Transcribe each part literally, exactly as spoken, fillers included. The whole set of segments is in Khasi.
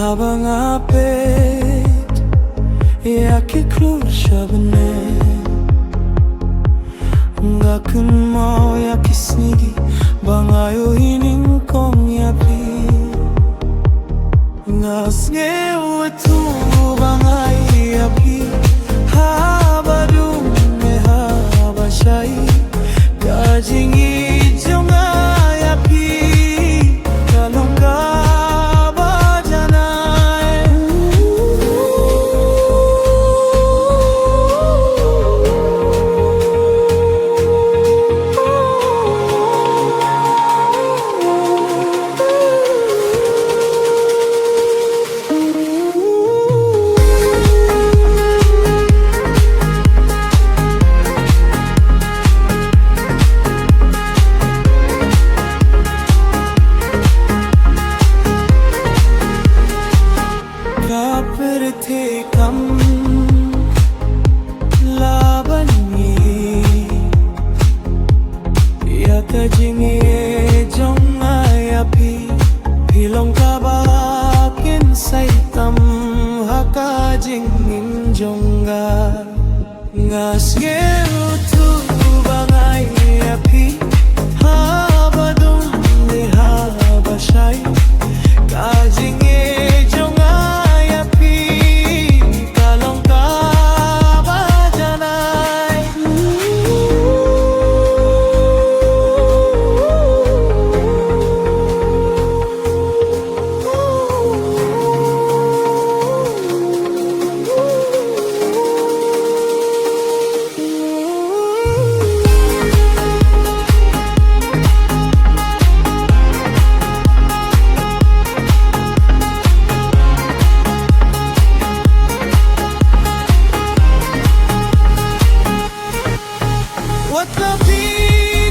Haba nga peit ïa ki khlur sha bneng, nga kynmaw ïa ki sngi ba nga ïohi nyngkong ïa phi. Nga sngew thuh ba nga ïa phi haba dung ne haba shai. Ka jingïeit jong nga ïa phi ka long kaba janai. Ka pyrthei kam lah ban ïa ka jingïeit jong nga ïa phi. Phi long kaba kynsai tam ha ka jingim jong nga. Nga sngew thuh ba nga ïa phi haba dung ne haba shai. Ka jingïeit jong nga ïa phi ka long kaba janai. Wat la phi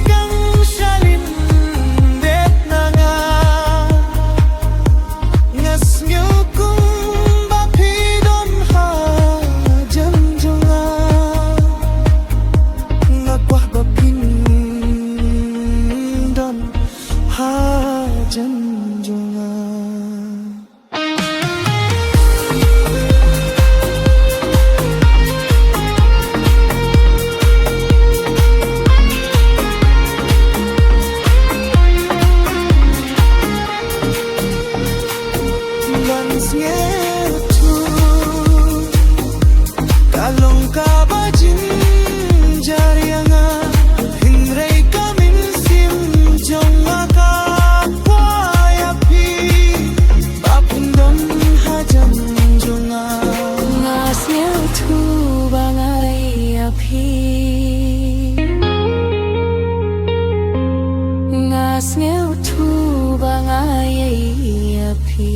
kang sha lyndet na nga. Nga sngew kumba phi don hajan jong nga. Nga kwah ba phin don hajan jong nga. Ban sngewthuh ka long kaba jynjar ïa nga, hynrei ka mynsiem jong nga ka kwah ïa phi ba phin don hajan jong nga. Nga sngewthuh ba nga ïa phi. Nga sngewthuh ba nga ïa phi.